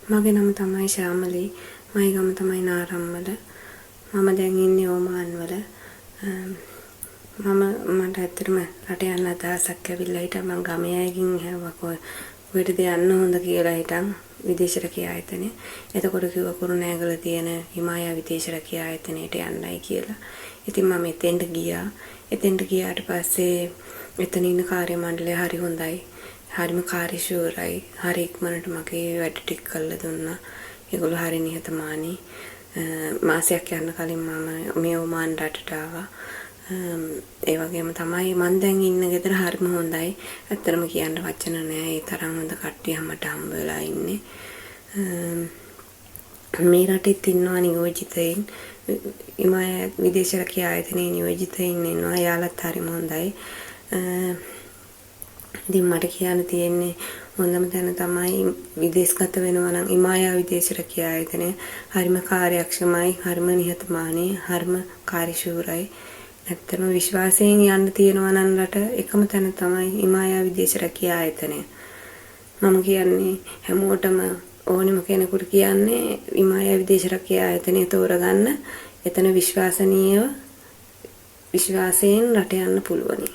මගේ නම තමයි ශාමලී. මගේ ගම තමයි නාරම්මල. මම දැන් ඉන්නේ ඕමාන් වල. මම මට ඇත්තටම රට යන්න අදහසක් ඇවිල්ලා හිටන්. මං ගමේ අයගෙන් ඇහුවා කොහෙටද යන්න හොඳ කියලා හිටන් විදේශ රැකියා ආයතනය. එතකොට කිව්වා කුරුණෑගල තියෙන හිමායා විදේශ රැකියා ආයතනයට යන්නයි කියලා. ඉතින් මම එතෙන්ට ගියා. එතෙන්ට ගියාට පස්සේ එතන ඉන්න කාර්ය මණ්ඩලය හරි හොඳයි. හරිම කාර්යශූරයි. හරි ඉක්මනට මගේ වැඩ ටික කරලා දුන්නා. ඒගොල්ලෝ හරි නිහතමානී. මාසයක් යන්න කලින් මම මේ ඔමාන් රටට ආවා. ඒ වගේම තමයි මං දැන් ඉන්න ගෙදර හරිම හොඳයි. ඇත්තටම කියන්න වචන නෑ. ඒ තරම් හොඳ කට්ටිය මට හම්බ වෙලා ඉන්නේ. මේ රටෙත් ඉන්නවා නියෝජිතයින්. හිමායා විදේශ රැකියා ආයතනයේ නියෝජිතයින් ඉන්නවා. එයාලත් හරිම හොඳයි. ඉතින් මට කියන්න තියෙන්නේ හොඳම තැන තමයි විදේශගත වෙනවා නම් හිමායා විදේශ රැකියා ආයතනය. හරිම කාර්යක්ෂමයි, හරිම නිහතමානී, හරිම කාර්යශූරයි. ඇත්තටම විශ්වාසයෙන් යන්න තියෙනවා නම් රට එකම තැන තමයි හිමායා විදේශ රැකියා ආයතනය. මම කියන්නේ හැමෝටම, ඕනෙම කෙනෙකුට කියන්නේ හිමායා විදේශ රැකියා ආයතනය තෝරගන්න. එතන විශ්වාසනීයව විශ්වාසයෙන් රට යන්න පුළුවනි.